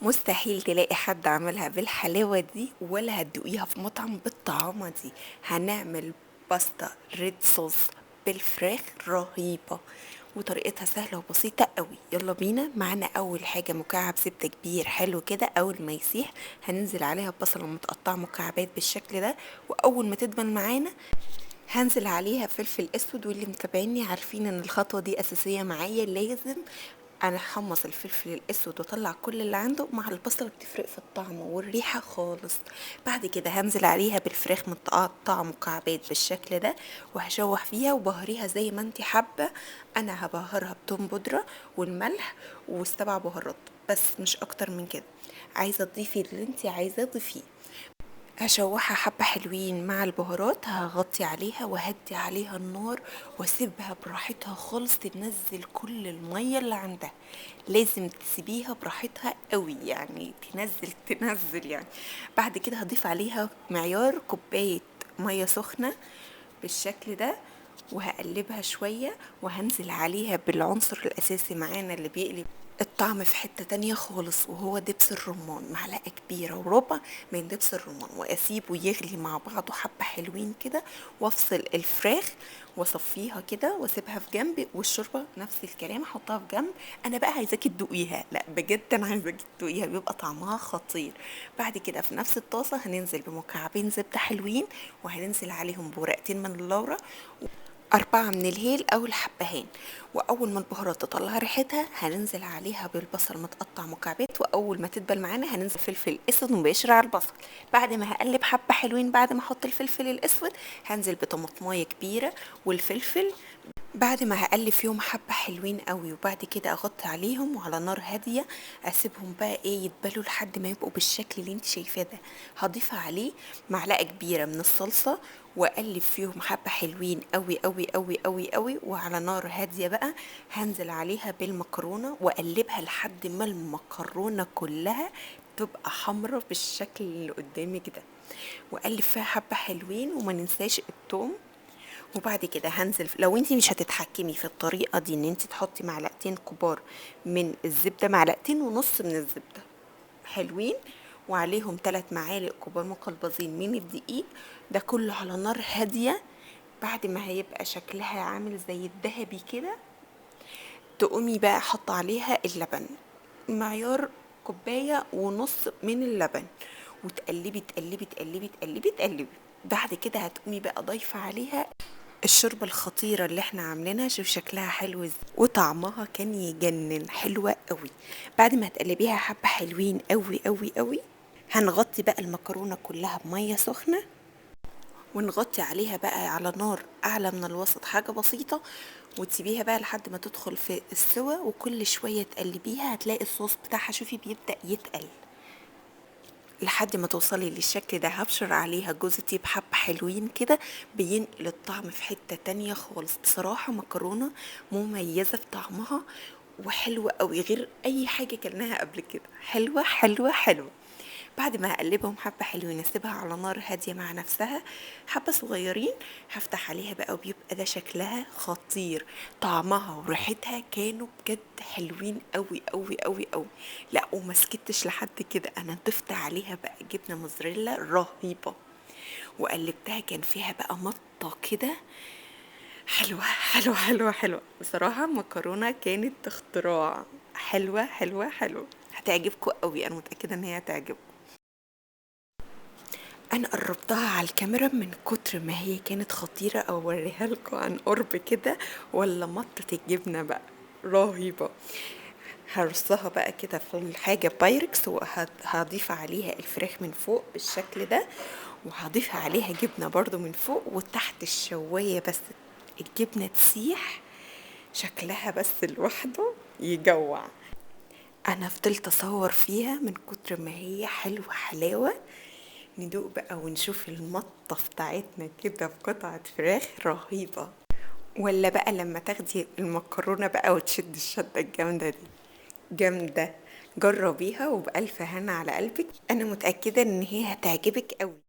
مستحيل تلاقي حد عملها بالحلاوة دي ولا هتدوقيها في مطعم بالطعامة دي. هنعمل باستا red sauce بالفراخ رهيبة وطريقتها سهلة وبسيطة قوي. يلا بينا. معانا اول حاجة مكعب زبدة كبير حلو كده، اول ما يسيح هننزل عليها ببصلة متقطعة مكعبات بالشكل ده، واول ما تدبل معانا هنزل عليها فلفل اسود. واللي متابعيني عارفين ان الخطوة دي اساسية معايا، لازم انا احمص الفلفل الاسود واطلع كل اللي عنده مع البصله، بتفرق في الطعم والريحه خالص. بعد كده هنزل عليها بالفراخ متقطعه مكعبات بالشكل ده، وهشوح فيها وبهريها زي ما انت حابة. انا هبهرها بتوم بودره والملح والسبع بهارات بس، مش اكتر من كده. عايزه تضيفي اللي انت عايزاه ضيفيه. هشوحها حبة حلوين مع البهارات، هغطي عليها وهدي عليها النار واسيبها براحتها خالص تنزل كل المية اللي عندها. لازم تسيبيها براحتها قوي، يعني تنزل يعني. بعد كده هضيف عليها معيار كوباية مية سخنة بالشكل ده، وهقلبها شوية، وهنزل عليها بالعنصر الأساسي معانا اللي بيقلب الطعم في حتة تانية خالص، وهو دبس الرمان. معلقة كبيرة وربع من دبس الرمان، واسيبه يغلي مع بعضه حبة حلوين كده، وافصل الفراخ واصفيها كده واسيبها في جنب، والشوربة نفس الكلام احطها في جنب. انا بقى عايزاكي تدوقيها، لا بجد انا عايزاكي تدوقيها، بيبقى طعمها خطير. بعد كده في نفس الطاسة هننزل بمكعبين زبدة حلوين، وهننزل عليهم بورقتين من اللورة، 4 من الهيل او الحبهان، واول ما البهارات تطلع ريحتها هننزل عليها بالبصل متقطع مكعبات، واول ما تدبل معانا هننزل فلفل اسود مباشر على البصل. بعد ما هقلب حبه حلوين، بعد ما احط الفلفل الاسود هنزل بطماطمايه كبيرة والفلفل. بعد ما هقلب فيهم حبه حلوين قوي، وبعد كده اغطي عليهم وعلى نار هادية اسيبهم بقى يتبلوا لحد ما يبقوا بالشكل اللي انت شايفاه ده. هضيف عليه معلقه كبيرة من الصلصه واقلب فيهم حبه حلوين قوي قوي قوي قوي قوي، وعلى نار هادية بقى هنزل عليها بالمكرونه واقلبها لحد ما المكرونه كلها تبقى حمرا بالشكل اللي قدامك ده، واقلب فيها حبه حلوين، وما ننساش التوم. وبعد كده هنزل، لو انتي مش هتتحكمي في الطريقة دي ان انتي تحطي معلقتين كبار من الزبدة، معلقتين ونص من الزبدة حلوين، وعليهم 3 معالق كبار مقلبظين من الدقيق، ده كله على نار هادية. بعد ما هيبقى شكلها عامل زي الذهبي كده، تقومي بقى حاطه عليها اللبن، معيار كوباية ونص من اللبن، وتقلبي تقلبي تقلبي تقلبي تقلبي. بعد كده هتقومي بقى ضايفه عليها الشوربة الخطيرة اللي احنا عاملينها. شوف شكلها حلو ازاي وطعمها كان يجنن، حلوة قوي. بعد ما هتقلبيها حبة حلوين قوي قوي قوي، هنغطي بقى المكرونة كلها بمية سخنة، ونغطي عليها بقى على نار اعلى من الوسط حاجة بسيطة، وتسيبيها بقى لحد ما تدخل في السوا، وكل شوية تقلبيها هتلاقي الصوص بتاعها شوفي بيبدأ يتقل لحد ما توصلي للشكل ده. هبشر عليها جوز طيب حبة حلوين كده، بينقل الطعم في حتة تانية خالص. بصراحة مكرونة مميزة في طعمها وحلوة قوي، غير اي حاجة كلناها قبل كده، حلوة حلوة حلوة. بعد ما هقلبهم حبة حلوين اسيبها على نار هادية مع نفسها حبة صغيرين، هفتح عليها بقى وبيبقى ده شكلها خطير. طعمها وريحتها كانوا بجد حلوين قوي قوي قوي قوي. لا وما سكتش لحد كده، انا ضفت عليها بقى جبنة موزاريلا رهيبة وقلبتها، كان فيها بقى مطة كده حلوة حلوة حلوة حلوة. بصراحة مكرونة كانت اختراع، حلوة حلوة حلوة، هتعجبكم قوي، انا متأكدة ان هي هتعجبكم. انا قربتها على الكاميرا من كتر ما هي كانت خطيرة، اوريها لكم عن قرب كده، ولا مطة الجبنة بقى رهيبة. هرصها بقى كده في الحاجة بايركس، وهضيف عليها الفراخ من فوق بالشكل ده، وهضيف عليها جبنة برضو من فوق وتحت الشواية، بس الجبنة تسيح شكلها بس لوحده يجوع. انا فضلت اصور فيها من كتر ما هي حلوة حلاوة. ندوق بقى ونشوف المطة بتاعتنا كده بقطعة فراخ رهيبة، ولا بقى لما تاخدي المكرونة بقى وتشد الشدة الجامدة دي جامدة. جربيها وبألف هنا على قلبك، أنا متأكدة إن هي هتعجبك قوي.